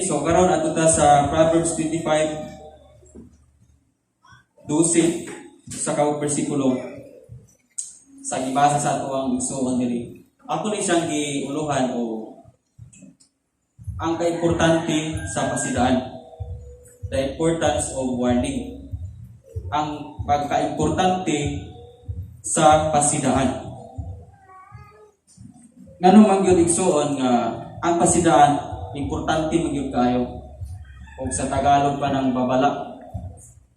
So karon adto ta sa Proverbs 25:12 sa ka bersikulo sa gibasa sa ato ang igsuon diri. Ako ni siyang giuluhan o ang kaimportante sa pasidaan. The importance of warning. Ang pagkaimportante sa pasidaan. Ngano man gyud, igsuon, nga ang pasidaan importante man gyud kayo? O sa Tagalog pa ng babala.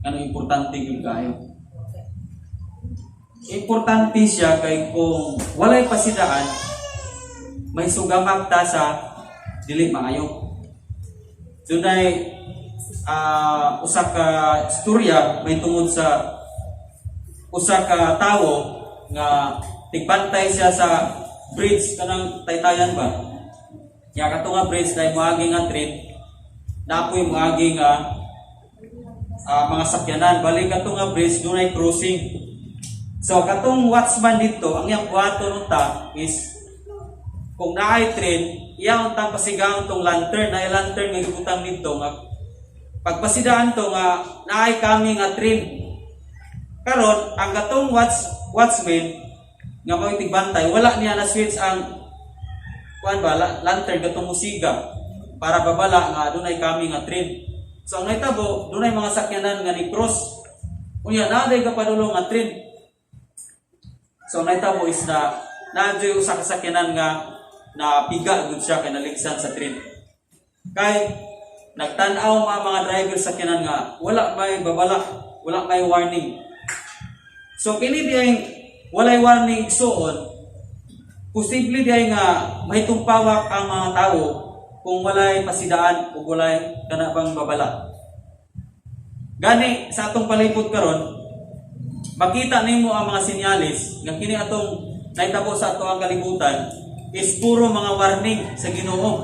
Ngano importante gyud kayo? Importante siya kay kung walay pasidaan, may sugamak ta sa dili maayo. Dunay usa ka istorya may tungod sa usa ka tawo nga tigbantay siya sa bridge, kanang taytayan ba. Ya kato nga bridge dahil moagi nga train, napoy moagi nga mga sakyanan. Balik kato nga bridge, dunay crossing. So katong watchman dito, ang iyang buhaton unta is kung naay train, iya untang pasigaon tong lantern, naay lantern nga gibutang dito nga pagpasidaan to nga naay kami nga train. Karon, ang katong watchman nga mao tigbantay, wala niya na switch ang kuan ba, lantern katong musiga para babala nga dunay kami nga train. So ang nahitabo, dunay mga sakyanan nga ni cross. Unya naa day kapadulong nga train. So ang nahitabo is na naa usa ka sakyanan nga napiga gud siya kay naligsan sa train. Kay nagtan-aw mga driver sa sakyanan nga wala may babala, wala may warning. So kini diay walay warning, igsuon, posible diay nga mahitumpawak ang mga tao kung walay pasidaan o walay kana bang babala. Gani sa atong palibot karon, makita nimo ang mga sinyalis nga kini atong nahitabo sa ato ang kalibutan is puro mga warning sa Ginoo.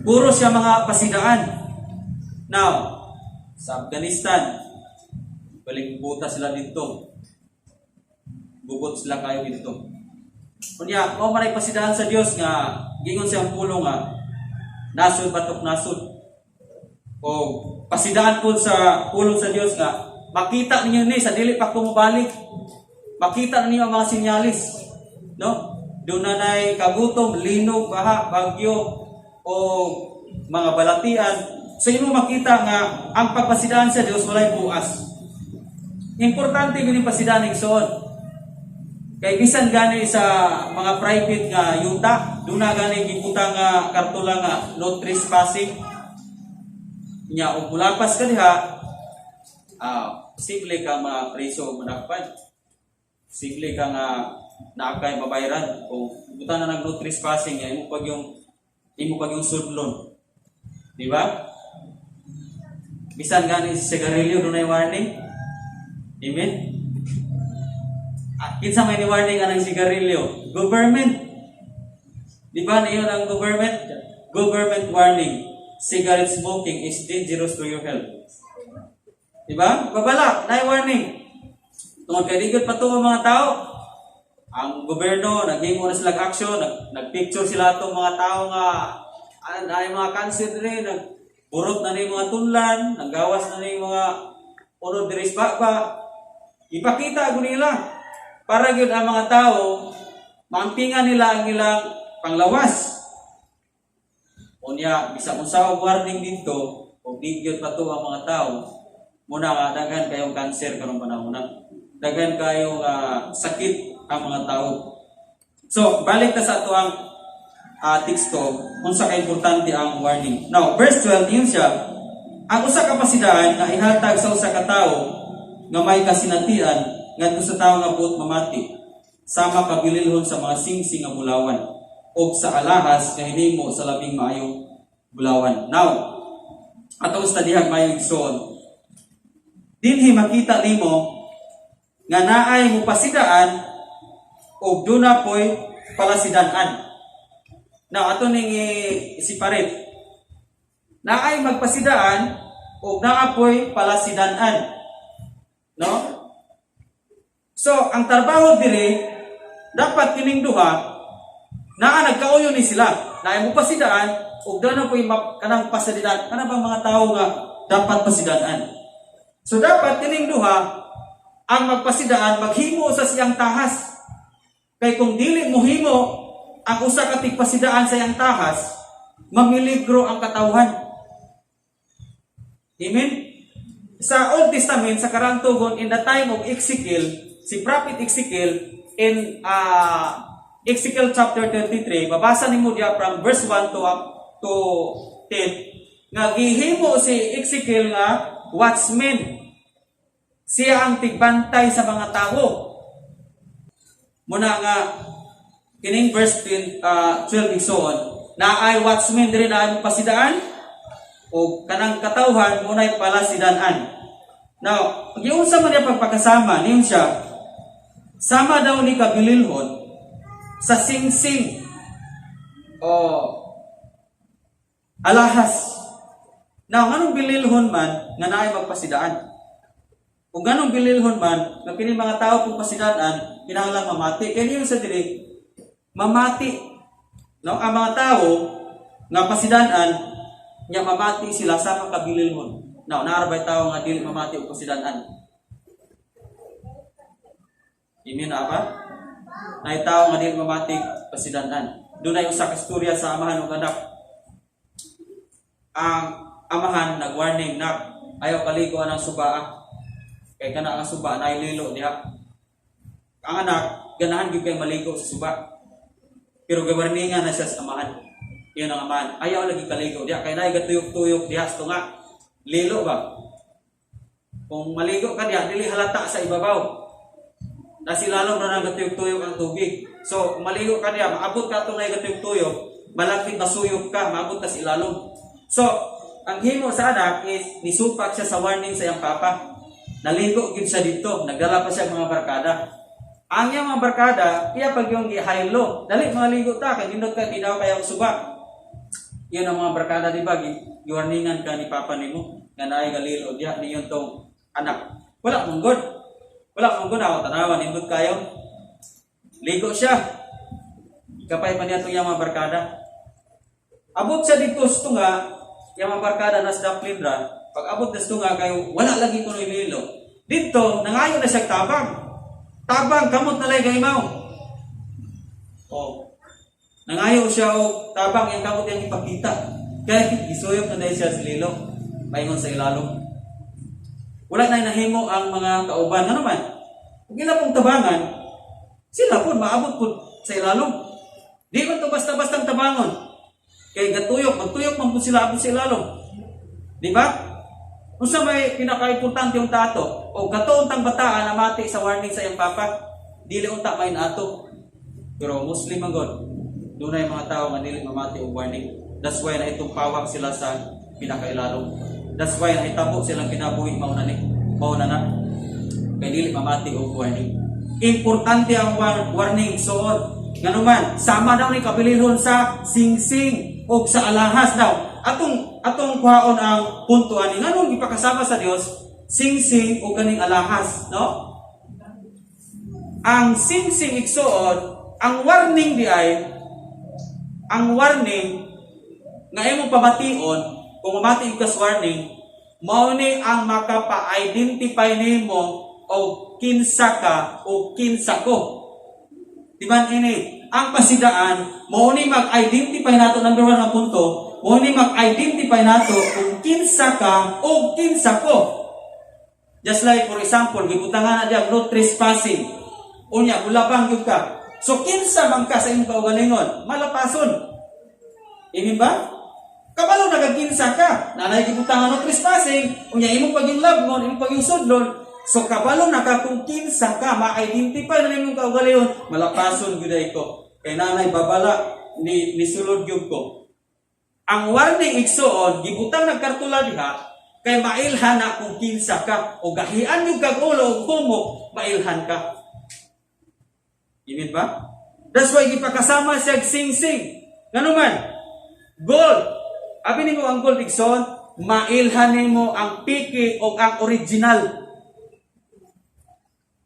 Puro siya mga pasidaan. Now, sa Afghanistan, balik buta sila dito. Gubot sila kayo dito. Unya, mao man ay pasidaan sa Dios nga gingon siyang pulong nga nasod batok nasod. O pasidaan po sa pulong sa Dios nga makita ninyo ni sa dili pa ko mobalik. Makita ninyo ang mga sinyalis. No? Doon na nay kagutom, linog, baha, bagyo o mga balatian. So imo makita nga ang pagpasidaan sa Dios walay buas. Importante gyud yung pasidaan, igsoon. Kay bisan gani sa mga private nga yuta, doon na gani gibutang nga kartula nga no trespassing. Nya og mulapas ka diha, posible ka mapreso o madakpan. Posible ka nga naa kay mabayran o butang na nag no trespassing nga imo pag yung sudlon. Di ba? Bisan gani sa sigarilyo dunay warning. Amen? Ah, kinsa may ni warning anang sigarilyo? Government. Di ba niyon ang government? Government warning. Cigarette smoking is dangerous to your health. Di ba? Babala, naay warning. Tungod kay di gyud patuo ang mga tao. Ang gobyerno naghimo na sila action, nagpicture sila atong mga tao nga ay mga cancer diri, nagburot na ni mga tunlan, naggawas na ni mga unod diri sa baba. Ipakita ko nila para gyud ang mga tao maampingan nila ang ilang panglawas. Unya, bisan unsa og warning dito, og di gyud patuo ang mga tao, muna nga daghan kayong cancer karong panahon na. Daghan kayong sakit ang mga tao. So, balik ta sa ato ang teksto, unsa ka importante ang warning. Now, verse 12, yun siya, ang usa ka pasidaan nga ihatag sa usa ka tawo nga may kasinatian ngadto sa tawo nga buot mamati, sama kabililhon sa mga singsing nga bulawan o sa alahas nga hinimo sa labing maayong bulawan. Now, atong estadihag maayong, igsoon. Dinhi makita nimo nga naay mupasidaan og duna poy palasidan-an. Now, ato ning i-separate. Naay magpasidaan og naa poy palasidan-an. No? So, ang trabaho diri dapat kining duha naa nagkauyon ni sila. Naay mo pasidaan ug doon po yung kanang pasidaan, kanang bang mga tao nga dapat pasidaan. So dapat kining duha ang magpasidaan maghimo sa siyang tahas. Kay kung dili mo himo ang usa ka tigpasidaan sa iyang tahas, mamiligro ang katawhan. Amen? Sa Old Testament, sa Karang Tugon, in the time of Ezekiel, si Prophet Ezekiel, in Ezekiel chapter 33, babasa nimo diya from verse 1 to up to 10, nga gihimo si Ezekiel nga watchman. Siya ang tigbantay sa mga tao. Muna nga kining verse 10, 12, igsoon, naay watchman diri, naay pasidaan o kanang katawhan mo na'y palasidan-an. Now, giunsa man niya pagpakasama niyon siya, sama daw ni kabililhon sa singsing o alahas. Now, nganong bililhon man nga naay magpasidaan? Kung ganong bililhon man, nga kini mga tao kung pasidaan, kinahanglan mamati. Kaya niyo sa diri, mamati. No, ang mga tao nga pasidaan, nya mamati sila sa mga kabililhon. Now, naa ra bay tao nga dili mamati og pasidaan? Amen na ba? Naay tao nga dili mamati pasidaan. Dunay usa ka istorya sa amahan ug anak. Ang amahan nag-warning na ayaw kaligo ang suba kay kana ang suba naay lilo diha. Ang anak ganahan gyud kay maligo sa suba. Pero gawarningan na siya sa amahan. Iyon ang amahan. Ayaw lagi kaligo diha kay naay gatuyok-tuyok diha sa tunga. Lilo ba? Kung maligo ka diha, dili halata sa ibabaw. Nasilalom na nang gatuyok-tuyok ang tubig. So, kung maligo ka diha, maabot ka itong gatuyok-tuyok, malapit masuyok ka, maabot ka sa ilalom. So, ang himo sa anak is nisupak siya sa warning sa iyang papa. Naligo gyud siya dito, nagdala pa siya mga barkada. Ang iyang mga barkada, iya pag yung gihaylo, dali mga ligo ta, kay nindot ka, di daw kaya suba. Iyon ang mga barkada, di ba? Giwarningan ka ni papa nimo nga naay galilo diha niyon tong anak. Wala mong good. Wala mong good ako tanawa, nindot kayo. Ligo siya. Kapay pa niya itong iyang mga barkada. Abot siya dito sa tunga, iyang mga barkada nas daplin ra. Pag abot na sa tunga kayo, wala lagi kuno lilo. Dito, nangayo na siya tabang. Tabang, kamot na lay imaw. Oh. Nangayo siya og tabang, yang kamot yang ipakita. Kaya gisuyop na dahil siya sa lilo. Paingon sa ilalom. Wala na nahimo ang mga kauban. Ano man? Kung ila pong tabangan, sila po maabot po sa ilalom. Di man to basta-bastang tabangon. Kay gatuyok, magtuyok man po sila abot sa ilalom. Di ba? Unsa may pinaka-importante yung tato? O kato untang bataan namati sa warning sa iyang papa, dili unta may ato. Pero Muslim ang God, dunay mga tao nga dili mamati og warning. That's why na itong pawak sila sa pinakailalom. That's why nahitabo silang kinabuhi mao na ni. Mao na na. Kay dili mamati og warning. Importante ang warning, so nganuman sama daw ni kabililhon sa singsing o sa alahas daw. Atong kuhaon ang punto ani, nganong gipakasama sa Dios singsing o kaning alahas, no? Ang singsing, igsuon, ang warning di ay ang warning nga imong pamation. Kung mamati ka sa warning, mao ni ang makapa-identify nimo o kinsa ka o kinsa ko. Di ba ini? Ang pasidaan, mao ni mag-identify nato, number one ang punto, mao ni mag-identify nato kung kinsa ka o kinsa ko. Just like, for example, gibutangan na diya, "No trespassing." Unya, mulabang gyud ka. So kinsa man ka sa imong kaugalingon, malapason. Amen ba? Kabalo nagakinsa ka. Nanay gibutangan "No trespassing," unya imong paging labngon, imong paging sudlon. So kabalo na ka kung kinsa ka, ma-identify na nimong kaugalingon, malapason gyud ay ko. Kay nanay babala ni nisulod gyud ko. Ang warning, igsuon, gibutang nagkartula diha kay mailhan na kung kinsa ka o gahian yung kag ulo og humok, mailhan ka. Amen ba? That's why gipakasama siya og singsing. Ngano man? Gold. Abi nimo ang gold, igsoon, mailhan nimo ang piki o ang original.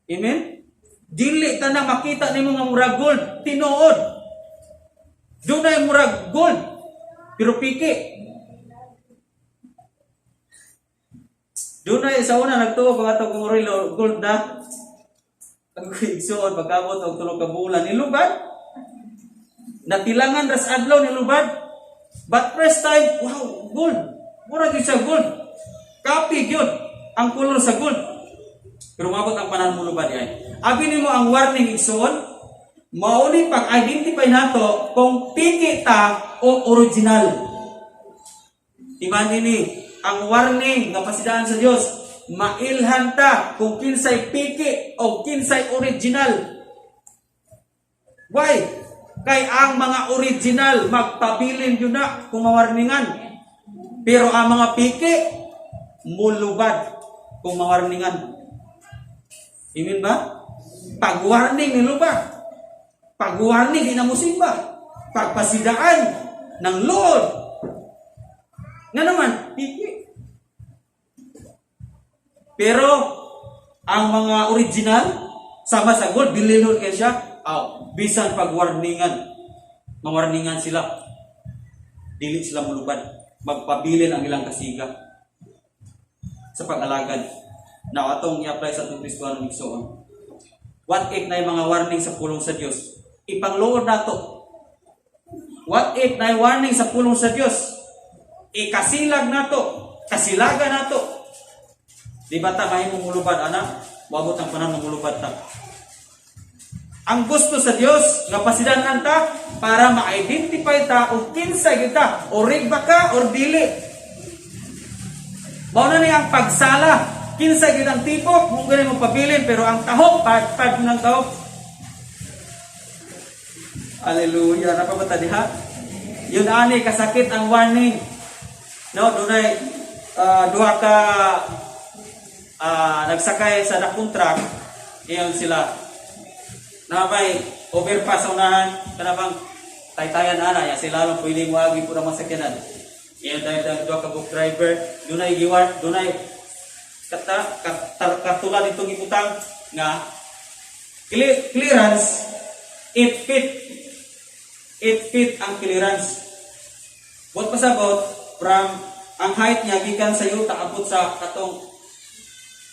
Amen? Dili ta na makita nimo nga murag gold, tinuod. Dunay murag gold pero piki. Dunay sa una nagtuo ko ato kung relo gold na. Ang igsuon pagkabot og 3 ka bulan, nilubad. Natilangan ras adlaw, nilubad. But first time, wow, gold. Mura gyud siya gold. Copy gyud ang color sa gold. Pero mabot ang panahon, mulubad ay. Abi nimo ang warning, igsuon, mao ni pag-identify nato kung piki ta o original. Iman ini ang warning nga pasidaan sa Dios, mailhan ta kung kinsay piki o kinsay original. Why? Kay ang mga original magpabilin yun na kung mawarningan. Pero ang mga piki mulubad kung mawarningan. Amen ba? Pag-warning nilubad. Pag-warning, di na musimba. Pagpasidaan ng Lord. Nga naman, piki. Pero ang mga original, sama sa gold, bililhon kay siya, aw, bisan pag-warningan, mawarningan sila, dili sila mulubad. Magpabilin ang ilang kasiga sa pag-alagad. Now, atong i-apply sa atong Kristohanon, igsoon. What if na mga warning sa pulong sa Dios? Ipangluod nato. What if na warning sa pulong sa Dios? Ikasilag nato, kasilaga nato. Di ba ta mahimong mulubad ana? Moabot ang panahon nga mulubad ta. Ang gusto sa Dios nga pasidan ta para ma-identify ta og kinsa gyud ta, orig ba ka or dili. Mao na ni ang pagsala. Kinsa gyud ang tibok, mao gani mo pabilin, pero ang tahok pag ng tahok. Hallelujah. Napabata diha. Yun ani kasakit ang warning. No, dunay duha ka nagsakay sa dakong truck, iyon sila. Na may overpass sa unahan, kana bang taytayan ana, ya sila lang pwede mo agi po naman sakyanan. Iyon dahil dahil duha ka book driver, dunay giwar, dunay kata kat, katulad itong ibutang nga clearance 8 feet. 8 feet ang clearance. Buot pasabot, from ang height niya gikan sa yuta abot sa katong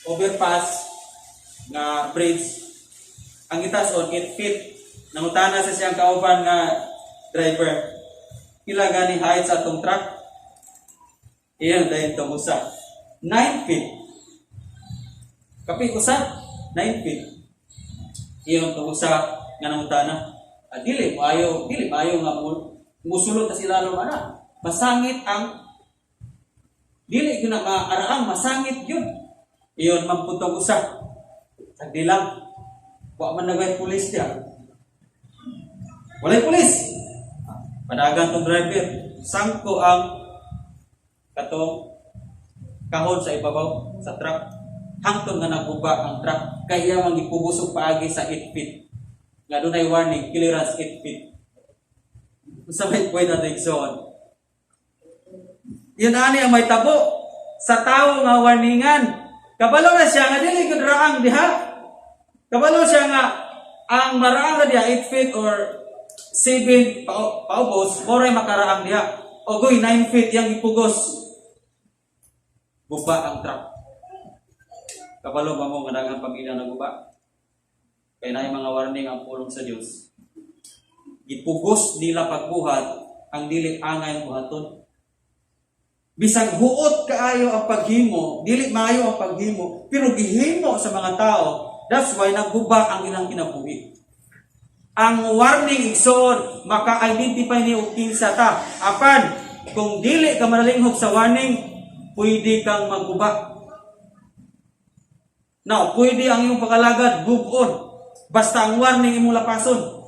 overpass nga bridge, ang itaas on 8 feet. Nangutana sa siyang kauban nga driver, "Pila gani height sa atong truck?" Iyan dahil itong usa, 9 feet. Kapit usa, 9 feet. Iyon itong usa nga nangutana, ah, dili maayo nga musulod ta sila ana, masangit ang dili gyud na maaraang, masangit yun. Iyon mamputong usa, sagdi lang, wa man nagay pulis diya, walay pulis. Padagan tong driver, sangko ang katong kahon sa ibabaw sa truck hangtod nga naguba ang truck, kay iya man gipugos og paagi sa 8 feet nga dunay warning, clearance 8 feet. Unsa may point ato, igsoon? Yun ani ang may tabo sa tawo nga warningan. Kabalo na siya nga dili gud raang diha. Kabalo siya nga ang maraang na diha 8 feet or 7 pa paubos, moray makaraang diha. Ogoy, 9 feet yang ipugos. Guba ang truck. Kabalo ba mo nga daghang pamilya naguba? Kay naay mga warning ang pulong sa Dios. Gipugos nila pagbuhat ang dili angay buhaton. Bisag huot kaayo ang paghimo, dili maayo ang paghimo, pero gihimo sa mga tao, that's why naguba ang ilang kinabuhi. Ang warning, igsoon, maka-identify ni og kinsa ta. Apan, kung dili ka manalinghog sa warning, pwede kang maguba. Now, pwede ang iyong pag-alagad gub-on. Basta ang warning imong lapason.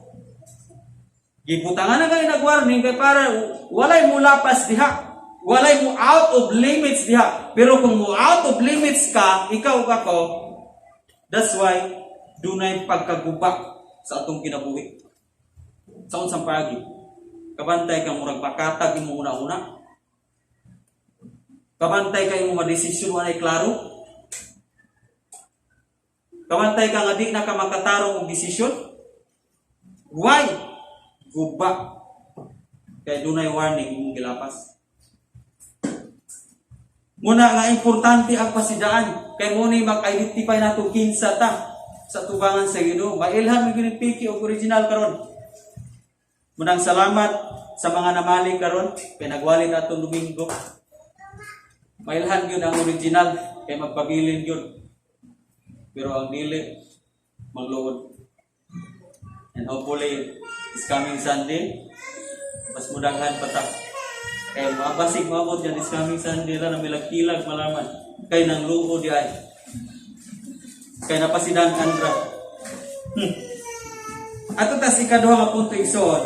Gibutangan na kayo nag-warning kay para walay mo lapas diha. Walay mo out of limits diha. Pero kung mo out of limits ka, ikaw ug ako, that's why dunay pagkaguba sa atong kinabuhi. Sa unsang paagi? Kabantay kang murag makatag imong una-una. Kabantay kay imong madesisyon walay klaro. Kabantay ka nga di na ka makatarong og desisyon. Why? Guba. Kay dunay warning, imong gilapas. Muna nga importante ang pasidaan kay mo ni mag-identify nato kinsa ta sa tubangan sa Ginoo. Mailhan mo gyud piki og original karon. Munang salamat sa mga namali karon kay nagwali na atong Domingo. Mailhan gyud ang original kay magpabilin gyud. Pero ang dili, magluod. And hopefully this coming Sunday mas mudaghan pa ta. Kay mabasig maabot yan this coming Sunday lang na milag-kilag malaman. Kay nang luo di ay. Kay napasidan andra. Ato tas ikaduha nga punto, igsoon.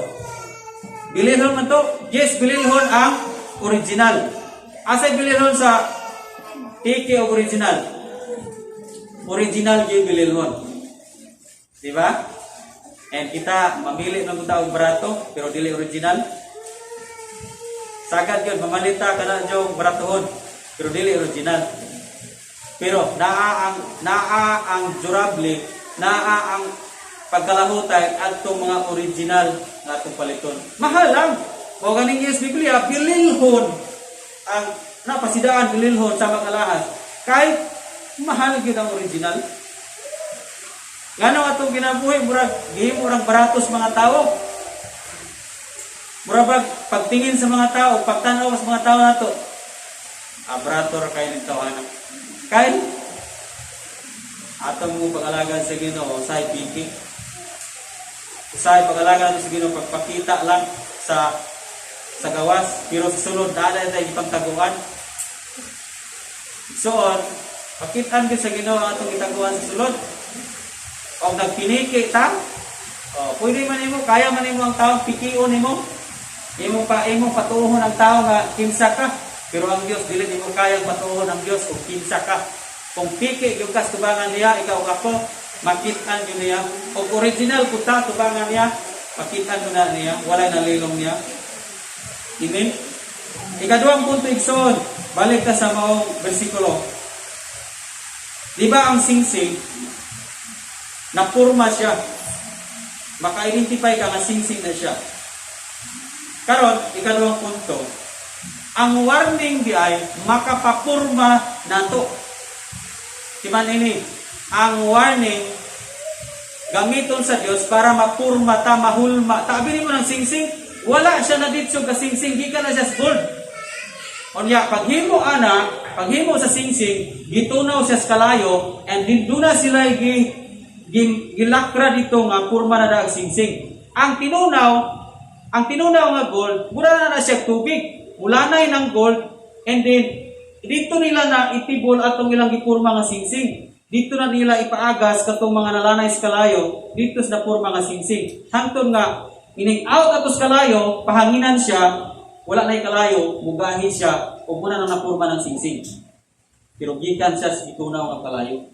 Bililhon man to? Yes, bililhon ang original. Asay bililhon sa piki o original? Original gyud bililhon. Di ba? And kita mamili ng og barato pero dili original. Sagad yun, mamalita ka na yung baratohon pero dili original. Pero naa ang durable, naa ang pagkalahutay adtong mga original nga atong paliton. Mahal lang. O ganing yes Biblia, bililhon ang napasidaan, bililhon sa mga alahas. Kahit mahal gyud ang original. Ngano atong ginabuhi, murag gihimo rang baratos mga tao? Murag bag pagtingin sa mga tao, pagtanaw sa mga tao nato, ah, barato ra kayo ng tawanan. Kay atong mo pag-alaga sa Ginoo sa piki. Usahay pag-alaga sa Ginoo pagpakita lang sa gawas, pero sa sulod naa tayo ipagtaguan. So on, pakitaan gyud sa Ginoo ang atong gitaguan sa sulod. Og nagpiniki ta, oh, pwede man nimo, kaya man nimo ang tao pikion nimo. Imo pa imo patuohon ang tao nga kinsa ka, pero ang Dios, dili nimo kayang patuohon ang Dios kung kinsa ka. Kung piki gyud ka sa tubangan niya, ikaw ug ako, makit-an gyud niya. Og original kung ta tubangan niya, makit-an mo na niya, walay nalilong niya. Amen. Ikaduhang punto, igsoon, balik ta sa maong bersikulo. Di ba ang singsing, napurma siya? Maka-identify ka nga singsing na siya. Karon, ikaduhang punto, ang warning di ay makapapurma nato. Timan ini, ang warning gamiton sa Dios para mapurma ta, mahulma. Tabi nimo ng singsing, wala siya na ditso ka singsing, gikan na siya sa gold. Unya, paghimo ana, paghimo sa singsing, gitunaw siya sa kalayo, and din na sila gilakra dito nga purma na ang singsing. Ang tinunaw nga gold, mura na na siya tubig. Mulanay ng gold, and then dito nila na itibol atong ilang gipurma nga singsing. Dito na nila ipaagas katong mga nalanay sa kalayo dito sa napurma nga singsing. Hangtod nga ining out ato sa kalayo, pahanginan siya, wala na kalayo, mugahi siya, ug muna na napurma ng singsing. Pero gikan siya sa gitunaw nga kalayo.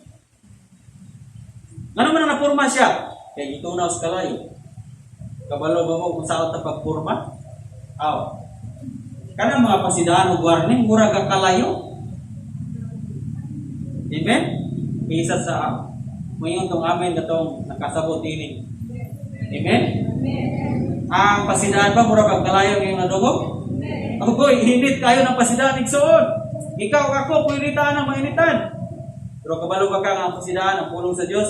Ngano man na napurma siya? Kay gitunaw sa kalayo. Kabalo ba mo kung saan ta pagpurma? Aw. Kana mga pasidaan og warning, mura ka kalayo. Amen? Isa sa mayon tong amen katong nakasabot ini. Amen? Ang pasidaan ba mura kag kalayo ngayong nadungog? Agoy, init kayo ng pasidaan, igsoon. Ikaw ako, puwilitan ang mainitan. Pero kabalo ba ka nga ang pasidaan, ang pulong sa Dios,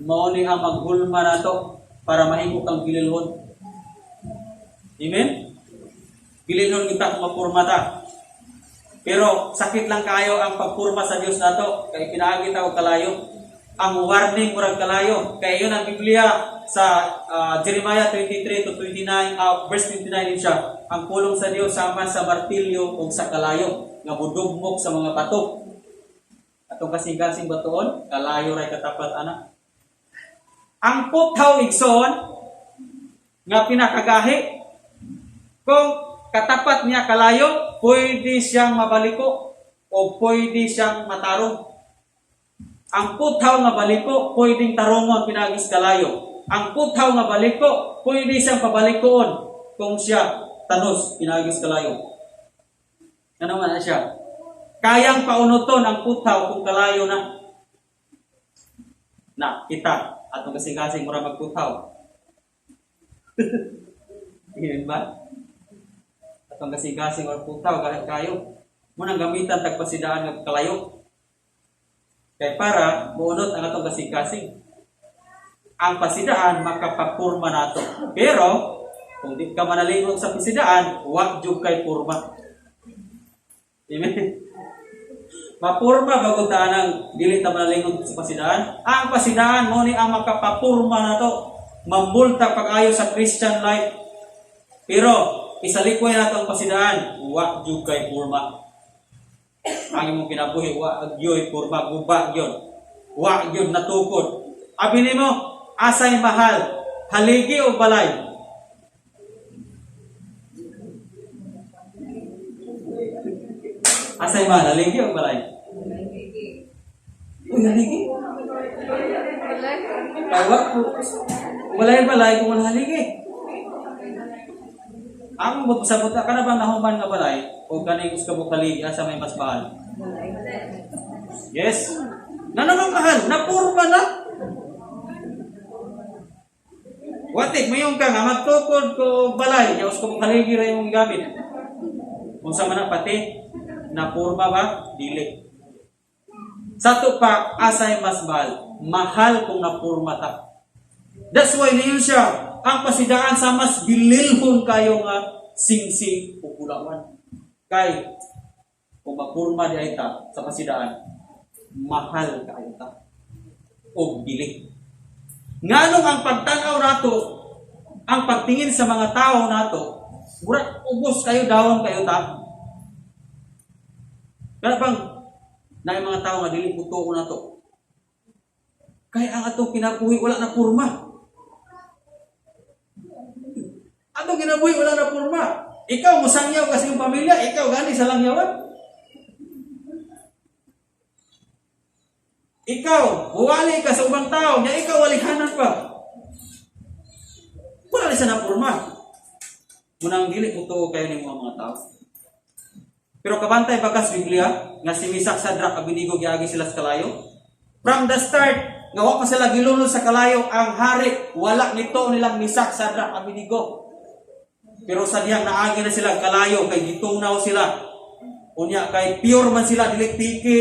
mao ni ang maghulma nato para mahimo kang bililhon. Amen? Bililhon kita kung mapurma ta. Pero sakit lang kayo ang pagpurma sa Dios nato kay pinaagi ta og kalayo. Ang warning murag kalayo. Kay yun ang Biblia sa Jeremiah 23 to 29, verse 29 din siya. Ang pulong sa Dios sama sa martilyo o sa kalayo nga budugmok sa mga bato. Atong kasing-kasing batuon, kalayo ray katapat ana. Ang puthaw, igsoon, nga pinakagahi, kung katapat niya kalayo, pwede siyang mabaliko o pwede siyang matarong. Ang puthaw nga baliko, pwedeng tarongon pinagis kalayo. Ang puthaw nga baliko, pwede siyang pabalikoon kung siya tanos pinagis kalayo. Ano man na siya? Kayang paunuton ang puthaw kung kalayo na. Na, kita, atong kasing-kasing mura magputhaw. Yun ba? Kang kasing-kasing or putaw kahit kayo. Munang gamitan tag pasidaan nga kalayo. Kay para muunot ang atong kasing-kasing. Ang pasidaan makapapurma nato. Pero kung di ka manalingog sa pasidaan, wa jud kay purma. Amen. Mapurma bago ta nang dili ta manalingog sa pasidaan. Ang pasidaan mo ni ang makapapurma nato. Mamulta pag-ayo sa Christian life. Pero isalikway nato ang pasidaan, wa jud kay purma. Ang imong kinabuhi wa agyoy purma, guba gyud. Wa gyud natukod. Abi nimo, asay mahal, haligi o balay? Asay mahal, haligi o balay? Uy, haligi. Kay wa walay balay kung wala haligi. Ang sabot ka na ba nahuman nga balay o kaning usa ka buok haligi, asa may mas mahal? Yes. Ngano mahal? Napurma na. Watik, mayon ka nga magtukod ko og balay, nya usa ka buok haligi ra imong gamit. Unsa man na pati napurma ba? Dili. Sa ato pa, asay mas mahal? Mahal kung napurma ta. That's why niyon siya, ang pasidaan sa mas bililhon kayo nga singsing o bulawan. Kay, kung mapurma di ay ta sa pasidaan, mahal kayo ta. O dili. Nganong ang pagtanaw nato, ang pagtingin sa mga tao nato, mura ubos kayo, dawon kayo ta. Kaya bang, na mga tao nga dili mutuo nato. Kay ang atong kinabuhi wala na purma. Atong kinabuhi wala na purma. Ikaw musangyaw kasi yung pamilya, ikaw gani sa langyawan. Ikaw, huwali ka sa ubang tao, nya ikaw walihanan pa. Wala ni sa napurma. Munang dili mutuo kayo nimo ang mga tao. Pero kabantay ba kas Biblia nga si Misak, Sadrak, Abednego giagi sila sa kalayo? From the start, nga wa pa sila gilunod sa kalayo, ang hari wala nito nilang Misak, Sadrak, Abednego. Pero sa dihang naagi na sila kalayo kay gitunaw sila. Unya kay pure man sila, dili piki.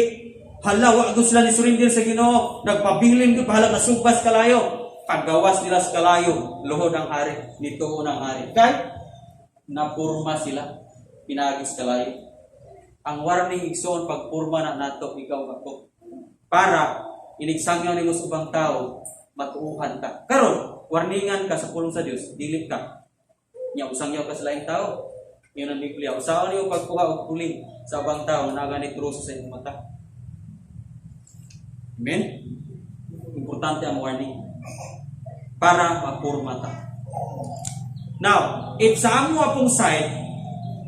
Hala, wa gud sila ni surrender sa Ginoo, nagpabilin gud bahala nasubas kalayo. Paggawas nila sa kalayo, luhod ang hari, nituo ang hari. Kay napurma sila pinaagi sa kalayo. Ang warning, igsoon, pagpurma na nato ikaw ako. Para inigsangyaw nimo sa ubang tao, matuuhan ka. Karon, warningan ka sa pulong sa Dios, dili ka. Nya usangyaw ka sa laing tao. Yun ang Biblia. Usaon niyo pagkuha og puling sa ubang tao na gani troso sa imong mata. Amen? Importante ang warning para mapurma ta. Now, if sa amo apong side,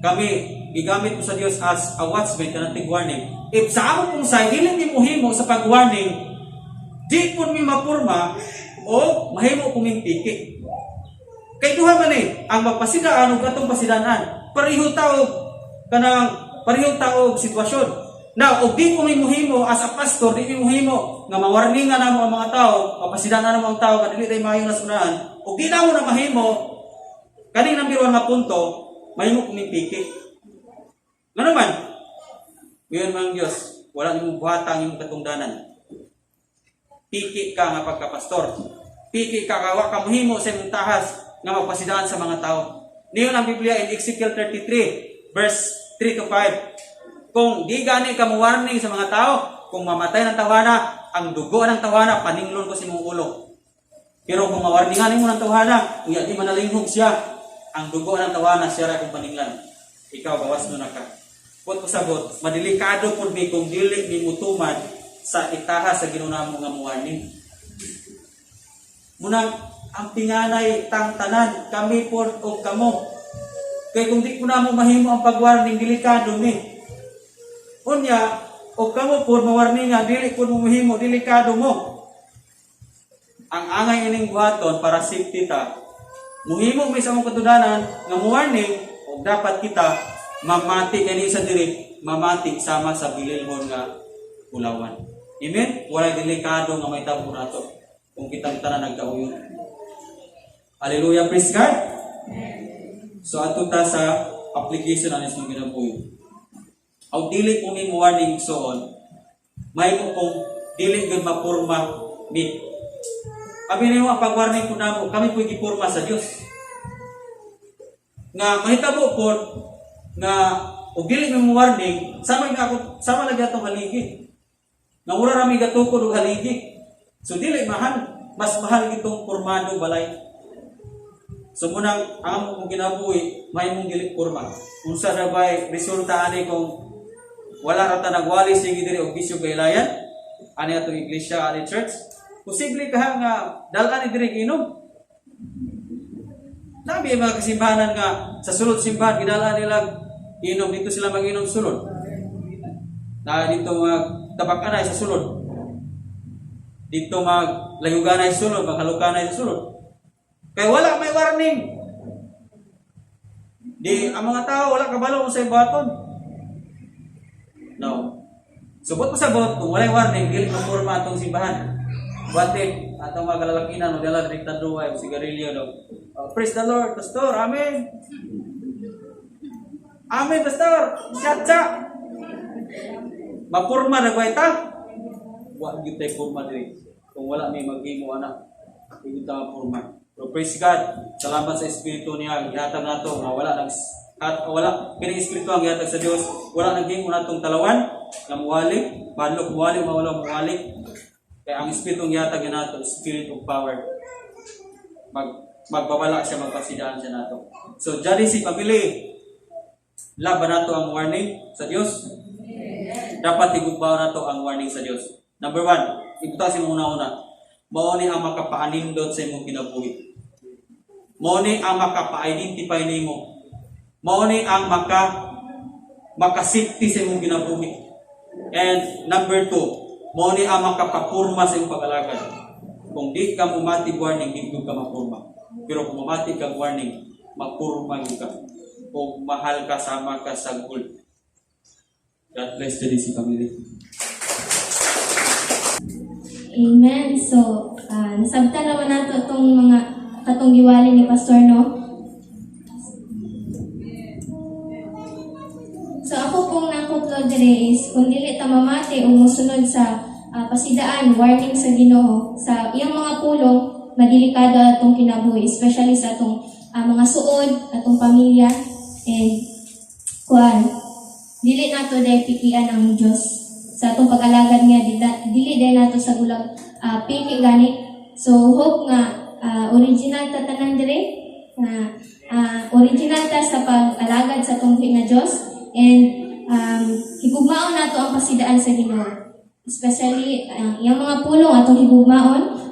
kami gigamit ko sa Dios as a watchman kanang tig warning. If sa amo pong side dili mi mohimo sa pag-warning, di pud mi mapurma o mahimo kuming piki. Kay duha man eh, ang magpasidaan ug atong pasidanan. Pareho ta og kanang pareho ta og sitwasyon. Now, og di ko mi mohimo as a pastor, di mi mohimo nga mawarningan namo ang mga tao, mapasidanan namo ang tao nga dili tay maayo na sunahan, og di namo na mahimo kaning number 1 nga punto, mahimo kuming piki. Ngano man? Ngayon man Diyos, wala nimong buhata ang imong katungdanan. Piki ka nga pagkapastor. Piki ka ka wa ka mohimo sa imong tahas nga magpasidaan sa mga tao. Niyon ang Biblia in Ezekiel 33 verse 3 to 5. Kung di gani ka mo warning sa mga tao, kung mamatay ng tawhana, ang dugo ng tawhana paninglon ko sa imong ulo. Pero kung mawarningan mo ng tawhana, unya di manalinghog siya, ang dugo ng tawhana siya ra kung paninglan. Ikaw gawas no na ka. Put pasabot, madelikado pud mi kung dili mi mutuman sa itaha sa Ginoo namo nga warning. Munang ang pinganay tang tanan kami pod og kamo. Kay kung di ko namo mahimo ang pagwarning, delikado mi. Unya, og kamo pod mawarningan, dili pod mo mahimo, delikado mo. Ang angay ining buhaton para safety ta. Muhimo mi sa among katudanan nga mo warning og dapat kita mamati kani sa diri, mamati sama sa bililhon nga ulawan. Amen? Walay delikado nga may tabo nato kung kitang tanan nagkauyon. Hallelujah, praise God. So ato ta sa Application ani sa kinabuhi. Aw dili kung mo warning soon, may mo kung dili gyud mapurma mi. Abi nimo ang pag-warning ko namo, kami po'y gipurma sa Dios. Nga mahitabo pod nga og dili mi mo warning, sama nga ako, sama lagi atong haligi. Nga mura ra mi gatukod og haligi. So dili mahal, mas mahal gitong pormado balay. So munang ang among kinabuhi, may mong dili porma. Unsa na bay resulta ani kung wala ra ta nagwali sige diri og bisyo kailayan? Ani atong iglesia, ani church? Posible ka nga dal-an ni diri inom. Nabi mga kasimbahanan nga sa sulod simbahan gidala nila inom dito, sila mag-inom sulod. Na dito mag tabak-anay sa sulod. Dito mag layuganay sa sulod, maghalukanay sa sulod. Kay wala may warning. Di ang mga tao wala kabalo sa buhaton. No. Subot mo sabot, kung walay warning, dili mapurma atong simbahan. What if atong mga kalalakinan mo dala diri tanduay o sigarilyo no? Oh, praise the Lord, Pastor. Amen. Amen, Pastor. Siya. Mapurma na ba ta? Wa gyud tay purma diri. Kung wala may maghimo ana, hindi ta mapurma. Pero praise God, salamat sa Espiritu niya gihatag nato nga wala nag at wala kini Espiritu ang gihatag sa Dios, wala naghimo natong talawan nga muwali, badlok muwali, mawala muwali. Kaya ang Espiritu ang gihatag nato, Spirit of power. Magbabala siya, magpasidaan siya nato. So, jadi si family, laban nato ang warning sa Dios. Dapat higugmaon nato ang warning sa Dios. Number one, ibuta sa imong una-una. Mao ni ang makapaanindot sa imong kinabuhi. Mao ni ang makapa-identify nimo. Mao ni ang makasafety sa imong kinabuhi. And number two, mao ni ang makapapurma sa imong pag-alagad. Kung di ka mumati warning, di ka mapurma. Pero kung mamati kang warning, mapurma gyud ka. Kung mahal ka, sama ka sa goal. God bless the DC family. Amen. So, nasabtan naman nato itong mga katong giwali ni Pastor, no? So, ako pong nakutlo dire is, kung dili ta mamati o musunod sa pasidaan, warning sa Ginoo, sa iyang mga pulong, madelikado atong kinabuhi, especially sa atong mga suod, atong pamilya, and kuan, dili nato dahil pikian ang Diyos sa atong pag-alagad nga dili dahil nato sa gulang piki gani. So hope nga original ta tanan dire nga original ta sa pag-alagad sa atong buhi nga Diyos and higugmaon nato ang pasidaan sa Ginoo, especially ang iyang mga pulong atong higugmaon.